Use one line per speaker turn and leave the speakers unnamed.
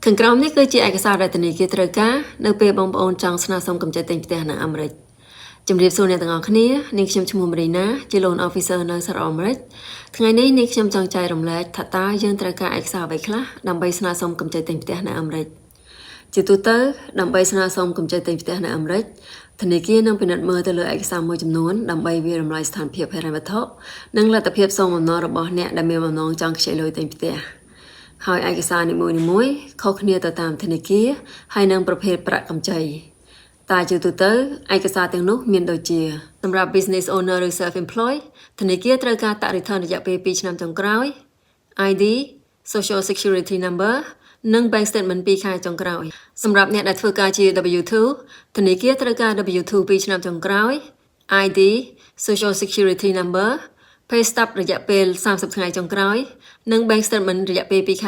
ខាងក្រោមនេះគឺជាឯកសារដែលធនាគារត្រូវការនៅពេលបងប្អូនចង់ស្នើសុំកម្ចីទិញផ្ទះនៅអាមេរិកជំរាបសួរអ្នកទាំងអស់គ្នានាងខ្ញុំឈ្មោះម៉ារីណាជា loan officer នៅសហរដ្ឋអាមេរិកថ្ងៃនេះនាងខ្ញុំចង់ចែករំលែកថាតើយើងត្រូវការឯកសារអ្វីខ្លះដើម្បីស្នើសុំកម្ចីទិញផ្ទះនៅអាមេរិកជាទូទៅដើម្បីស្នើសុំកម្ចីទិញផ្ទះនៅអាមេរិកធនាគារនឹងពិនិត្យមើលទៅលើឯកសារមួយចំនួនដើម្បីវាយតម្លៃស្ថានភាពហិរញ្ញវត្ថុនិងលទ្ធភាពសងបំណុលរបស់អ្នកដែលមានបំណងចង់ខ្ចីលុយទិញផ្ទះហើយឯកសារនីមួយៗខុសគ្នាទៅតាមធនាគារហើយនិងប្រភេទប្រាក់កម្ចីតែជាទូទៅឯកសារទាំងនោះមានដូចជាសម្រាប់ business owner ឬ self employed ធនាគារត្រូវការ tax return រយៈពេល2ឆ្នាំចុងក្រោយ ID, Social Security Number និង Bank Statement 2ខែចុងក្រោយសម្រាប់អ្នកដែលធ្វើការជា W2 ធនាគារត្រូវការ W2 2ឆ្នាំចុងក្រោយ ID, Social Security Number, Pay stub រយៈពេល30ថ្ងៃចុងក្រោយនិង Bank Statement រយៈពេល2ខែ។